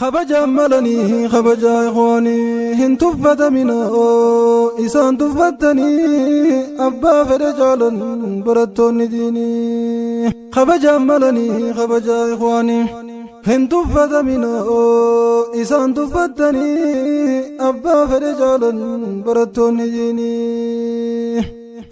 Kabajaan malanii kabajaa ikhwaanii hin tuffatamina isaan tuffattanii abbaa fedhe caalan barattoonni diinii. Kabajaan malanii kabajaa ikhwaanii hin tuffatamina isaan tuffattanii abbaa fedhe caalan barattoonni diinii.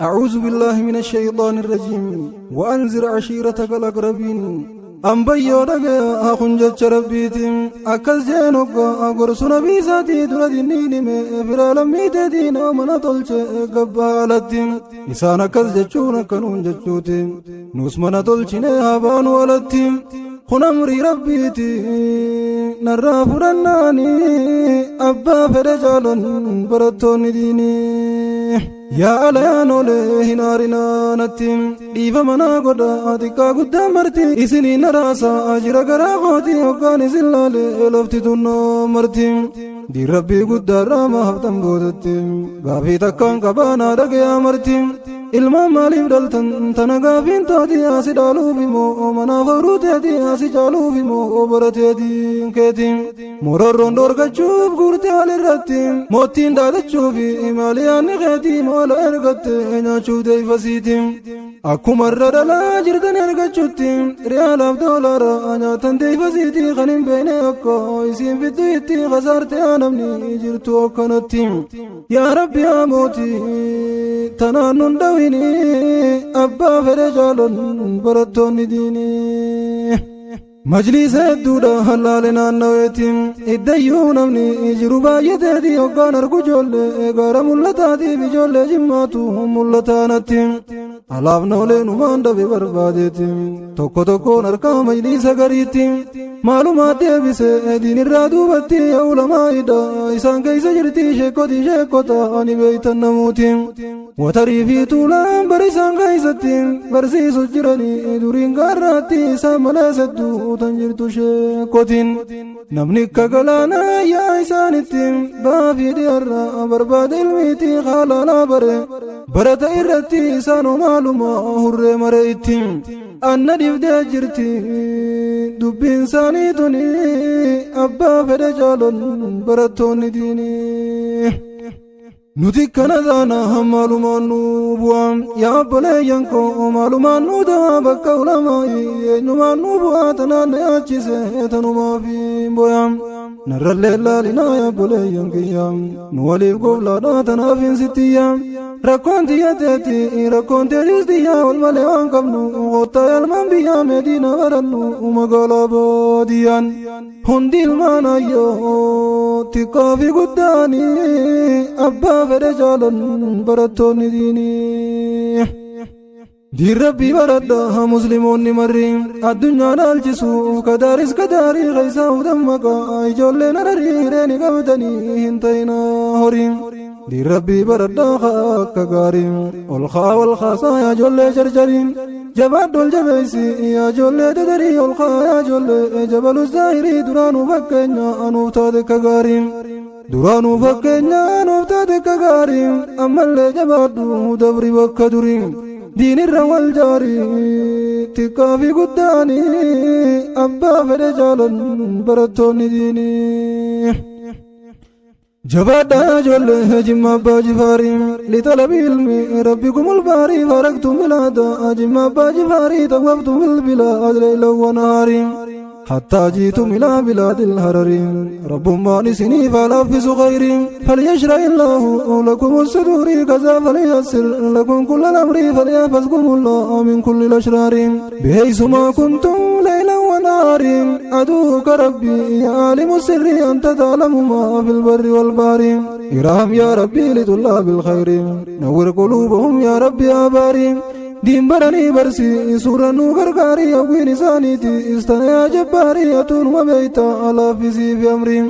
أعوذ بالله من الشيطان الرجيم وأنذر عشيرتك الأقربين. Ambayyoo dhagaya kun jecha rabbiitiin akkas jeen hoggaa gorsu nabiisaatii dura dinniin hime fira lammiiteetiin mana tolche gabbaa alatti isaan akkas jechuun akkanuun jechuuti nus mana tolchine haa baanu alatti kun amrii rabbiiti narraa fudhannaani abbaa fedhe caalan barattoonni diinii. Yaa alayaan olee hin aarinaa natti dhiifa manaa godha xiqqaa guddaa marti isinii naraasa jira garaa kooti hoggaan isin laalee lafti tunnoo marti. Diin rabbii guddaarraa maaftan boodatti gaafii takkaan qabaanaa dhagayaa marti. Ilmaan maaliif dhaltan tana gaafiin taati asi dhaaluuf immoo manaaf horuuteeti asi caaluuf immoo barateetiin keeti. Mororroon dhorkachuuf guurte walirratti moottiin dhaadachuuf maaliyaanni keetii moola ergatte nyaachuuf deeyfasiiti. Akkuma irra dhalaa jirtan ergachuutti riyaalaaf doolaara nyaatan deeyfasiiti kan hin beekne akka isiin fiddu itti kasaarte namni jirtu akkanatti. Yaa Rabbi yaa mootii tanaan nun dhawini abbaa fedhe caalan barattoonni diinii. Majliisa hedduudha hallaale naannaweeti iddayyuu namni jiru baay'ateeti hoggaan argu ijoollee gaara mul'ataatiif ijoollee jimmaatu mul'ataanatti. Alaaf noolee numaan dhabe barbaadeeti tokko tokkoon harkaa majliisa gariitti maalumaa deebise diinirraa duubatti ulamaa'idha isaan keessa jirti sheekotii sheekota ani beeytan namuuti. Watarii fi tuulaan bari isaan keessatti barsiisu jiranii duriin gaarraatti isaan malees hedduu tan jirtu sheekotiin. Namni akka galaanaa yaa isaanitti baafii dhiyaarraa barbaada ilmiitii haalaalaa bare barata irratti isaan maaluma hurree mare itti anna dhibdee jirti dubbiin isaanii tuni abbaa fedhe caalan barattoonni diinii. Nuti kana taana maalumaan nu bu'aa yaa obboleeyyan koo maalumaan nu ta'a bakka ulamaa'i eenyumaan nu bu'aa tanaan na yaachise tanumaaf boya. Narrallee laalinaa yaa obboleeyyan kiyya nu waliif goflaadhaa tanaaf hin sittiyya. Rakkoon tiyya teeti rakkoon teetis tiyya wal malee waan qabnu kottaa yaalmaan biyyaa meediina barannu magaalaa baadiyyaan. Hundi ilmaan ayyoo xiqqaa fi guddaanii abbaa fedhe caalan barattoonni diinii. Diin rabbii baradha musliimoonni marri addunyaa dhaalchisu kadaaris kadaarii keessaa dammaqa ijoolleen hararii hireeni qabdanii hin ta'ina horii. Diin rabbii baradha akka gaarii ol kaa wal kaasaa yaa ijoollee jarjarii jabaadhu ol jabeessi yaa ijoollee dadarii ol kaa yaa ijoollee jabalu zaahirii duraanuu fakkeenya anuuf taate akka gaarii. Duraanuu fakkeenya anuuf taate akka gaarii ammallee jabaadhu dabri bakka durii. Diinirra wal jaarii xiqqaa fi guddaanii abbaa fedhe caalan barattoonni diinii. Jabaadhaa ijoollee jimma abbaa jifaarii lixalabi ilmi rabbikum ulbaarii faraktum bilaada jimma abbaa jifaarii tawwabtum bilbilaad leeylan wanahaarii. حتى جئتم إلى بلاد الهرر رب ما نسني فلفس خير فليشرع الله لكم الصدور كذا فليسر لكم كل الأمر فليحفظكم الله من كل الأشرار بحيث ما كنتم ليلا ونهار عدوك ربي يا عالم السر أنت تعلم ما في البر والبحر إرحم يا ربي لطلاب الخير نور قلوبهم يا ربي يا باري Diin baranii barsi suura nu gargaarii hawwiin isaaniiti istana yaa jabbaarii atuunuma beeyta laaffisii fi amrii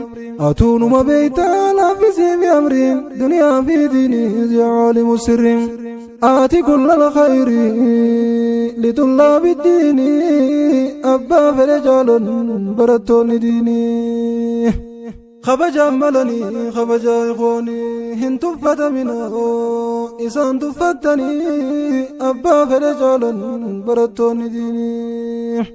atuunuma beeyta laaffisii fi amrii duniyaa fi diinii yaa caalimu sirri aati kulla alkhayri litullaabi diinii abbaa fedhe caalan barattoonni diinii. Kabajaan malanii kabajaa ikhwaanii hin tuffatamina isaan tuffattanii abbaa fedhe caalan barattoonni diinii.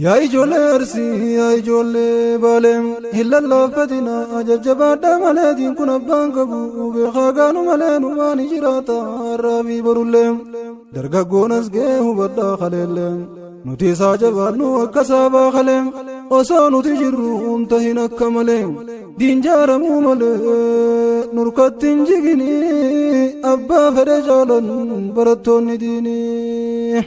Yaa ijoollee Arsii, yaa ijoollee Baalee, hin lallaaffatina, jajjabaadhaa malee. Diin kun abbaan qabu beekaa gaanu malee, numaan jiraata har'aa fi borullee. Dargaggoon as ga'ee hubadhaa kaleellee, nuti isaa jabaannu akka saabaa kalee. Osoo nuti jirru tahin akka malee, diin jaaramuu malee nurkatti hin jigini, abbaa fedhe jaalan barattoonni diinii.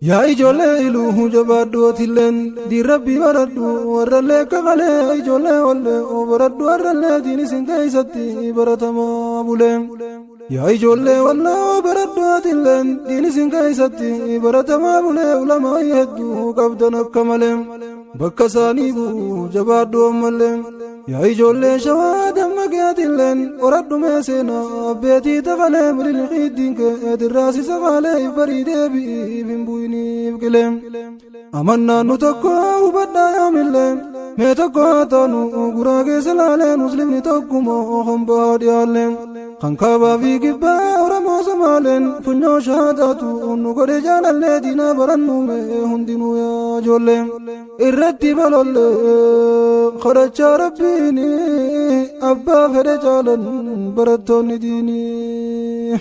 Yaa ijoollee Iluu, jabaadhu atilleen, diin Rabbii baradhu warrallee akka kalee. Ijoollee wallee baradhu warrallee, diin isin keessatti baratamaa bulee. Yaa ijoollee walloo, baradhu atilleen, diin isin keessatti baratamaa bulee. Ulamaa hedduu qabdan akka malee, bakka isaanii bu'u jabaadhu ammallee. Yaa ijoollee Shawaa, dammaqee atilleen, qoradhu mee seenaa abbeetii takalee. Mililiqiiddiin kee sisa qaalee, barii deebi'iif hin bu'iniif qilee. Amannaan nu tokko hubadhaa yaamillee, mee tokko haa taanu. Guraa keessa laalee, muslimni tokkuma hambaa dhiyaallee, kan kaabaa fi kibbaa Oromoo Somaaleen. Funyoo shaataatu nu godhe jaalallee, diinaa barannu mee hundinuu. Yaa ijoollee, irratti balollee kadhachaa Rabbiin, abbaa fedhe jaalan barattoonni diinii.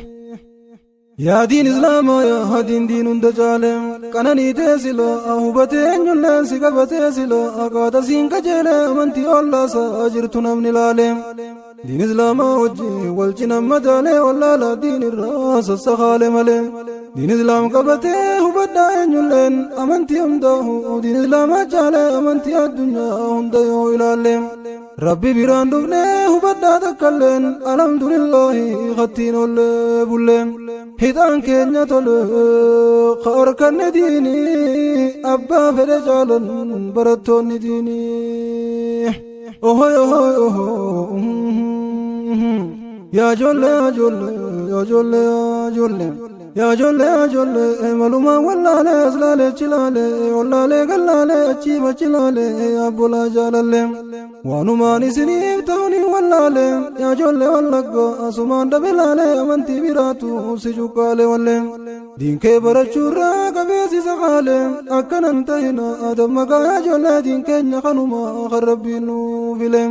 Yaa diin Islaamaa, yaa diin diin hunda caale, qananii teessila hubatee, eenyulleen si qabatee sila akaata siin qajeele. Amantii ollaasaa jirtu namni laale, diin Islaamaa wajjin wal cina madaalee, wallaala diin irraa sassakaale malee. Diin Islaam qabatee hubadhaa eenyulleen, amantii hundaahu diin Islaamaa caale. Amantii addunyaa hunda yoo ilaalle, Rabbi biraan dhufnee hubadhaa takkalleen. Alhamdulillahi, kattiin ollee bullee, hidhaan keenya tole ka harkanne diinii, abbaa fedhe caalan barattoonni diinii. Ohoy ohoy oho, yaa ijoollee, yaa ijoollee, yaa ijoollee, yaa ijoollee, yaa ijoollee, yaa ijoollee, malumaan wallaalee, as laalee achi laalee, wallaalee gallaalee achii achi laalee, abbolaa jaalallee, waanumaan isiniif ta'uun wallaalee. Yaa ijoollee Wallaggaa, asumaan dhabe laalee, amantii biraatu si cuqqaalee wallee, diinkee barachuurraa qabeessisa qaalee. Akkanan ta'ina dammaqaa yaa ijoollee, diin keenya kanuma kan Rabbiin nuu file.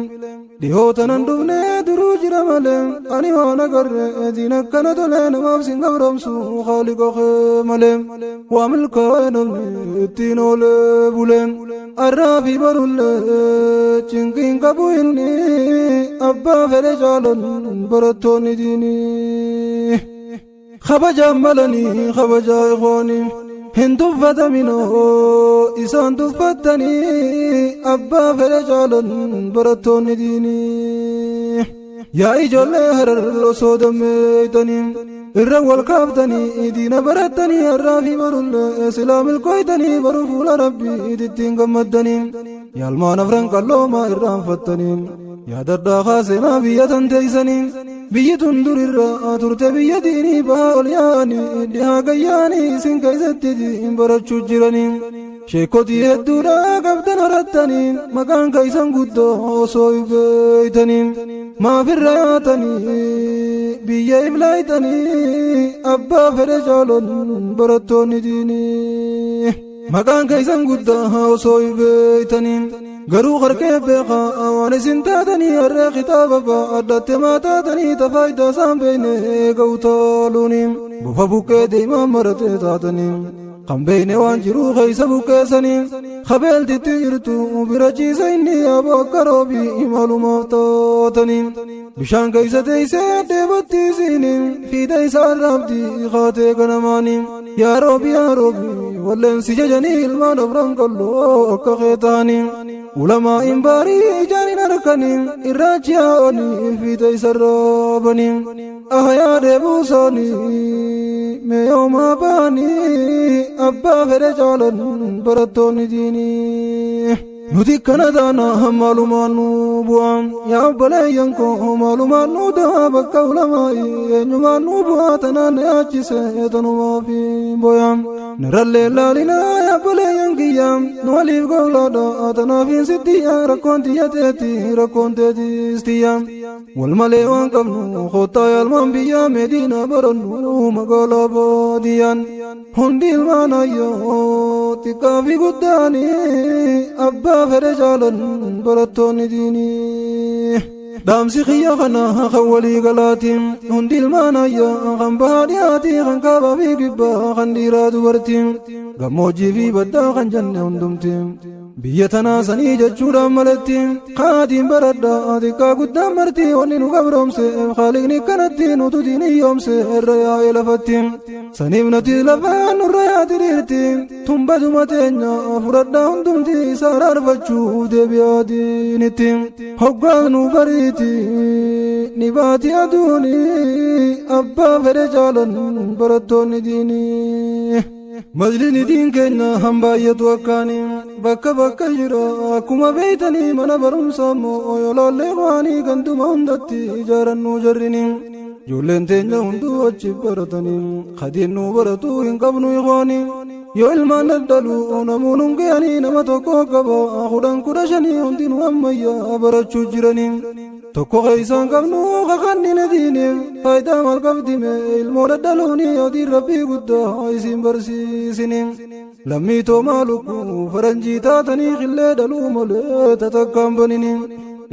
Dhihoo tanan dhufnee duruu jira malee, ani waan agarre diin akkana tolee. Namaaf sin gabramsu Haaliqa kee malee, waa milkaa'ee namni ittiin oolee bulee, arraa fi barullee cinqiin qabu inni, abbaa fedhe jaalan barattoonni diinii. Kabajaan malanii kabajaa ikhwaanii, hin tuffataminoo isaan tuffattanii, abbaa fedhe jaalan barattoonni diinii. Yaa ijoollee Harar, osoo dammeeytanii irra wal kaaftanii, diina barattanii, har'aa fi barullee silaa milkooytanii, baru fuula Rabbii ittiin gammaddanii. Yaalmaan Afran Qalloomaa irraanfattanii, yaadadhaa kaaseenaa biyya tan teeysanii. Biyyi tun durirraa turte biyya diinii, bahaa ol yaa'anii dhihaa gayyaanii, isin keessatti diin barachuu jiranii. Sheekotii hedduudha qabdan horattanii, maqaan keessan guddoo osoo beeytanii, maafirra yaatanii biyya iblaaytanii, abbaa fedhe jaalon barattoonni diinii. Maqaan keessan guddaa osoo beeytanii, garuu harkee beekaa waan isin taatanii. Harree kitaaba addatte maa taatanii, tafaayidaa isaan beeyne ga'u taaluuni, bofa buqqee deemaa maratee taatanii, kan beeyne waan jiru keessa buqqeessanii, kabeeltitti jirtu bira ciisa inni yaaboo akka roobii malumaaf taatanii, bishaan keessa teessee dheebotti isiini, fiida isaan raabdi kaatee ganamaanii. Yaa roobi, yaa roobi, walleensi jajanii, ilmaan Afran Qalloo akka kee ta'anii, ulamaa hin baarii ijaan hin harkanii, irraachi yaa'anii fiixa isa roobanii, ahayaa deebuusaanii mee yoomaa ba'anii, abbaa fedhe caalan barattoonni diinii. Nuti kana taana maalumaan nu bu'aa? Yaa obboleeyyan koo, maalumaan nu ta'a? Bakka ulamaa'i eenyumaan nu bu'aa? Tanaan na yaachise, tanumaaf boyaa. Narallee laalinaa yaa obboleeyyan kiyya, nu waliif gowlaadha, tanaaf hin sittiyya. Rakkoon tiyya teeti, rakkoon teetis tiyya, wal malee waan qabnu. Kottaa yaalmaan biyya Mediina barannu magaalaa baadiyyaan. Hundi ilmaan ayyoo xiqqaa fi guddaanii abbaa fedhe jaalan barattoonni diinii. Dhaamsi xiyya kana kan walii galaatiin hundi ilmaan ayyaa kan bahaa dhiyaatii kan kaabaa fi kibbaa kan dhiiraa dubartiin gammoojjii fi baddaa kan jenne hundumtiin. Biyya tanaa sanii jechuudhaan malatti kaatiin baradhaa xiqqaa guddaan marti wanni nu gabroomse Khaaliqni kanatti nutu diinii yoomse irra yaa'ee lafatti saniif nuti lafaan nurra yaati dhiirti tumbaduma teenya fudhadhaa hundumti isaa araarfachuuf deebi'aa diinitti hoggaan nu bariiti ni baati aduuni abbaa fedhe jaalan barattoonni diinii. Majlisni diin keenya hambaayyetu akkaanii bakka bakka jira akkuma beeytanii mana barumsaa immoo yoo laallee waanii ganduma hundatti ijaarannuu jarrini. Ijoolleen teenya hunduu achi baratanii kadiin nuu baratu hin qabnu ikhwaanii. Yoo ilmaan daldaluu namuun hin ga'anii nama tokko qaba 10 15 hundinuu ammayyaa barachuu jiranii. Tokko keessaan qabnu kakannine diiniif faayidaa maal qabdime ilmoo daddaluuni yoodiin rabbii guddaa isin barsiisini. Lammii toomaa lukkuu faranjii taatanii qillee dhaluu malee tatakkaan banini.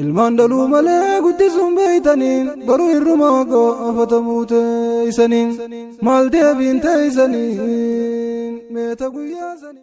Ilmaan dhaluu malee guddisuun beeytanii baruu irrumaa gaafatamuu teessanii maal deebiin teessanii meeta guyyaa sanii.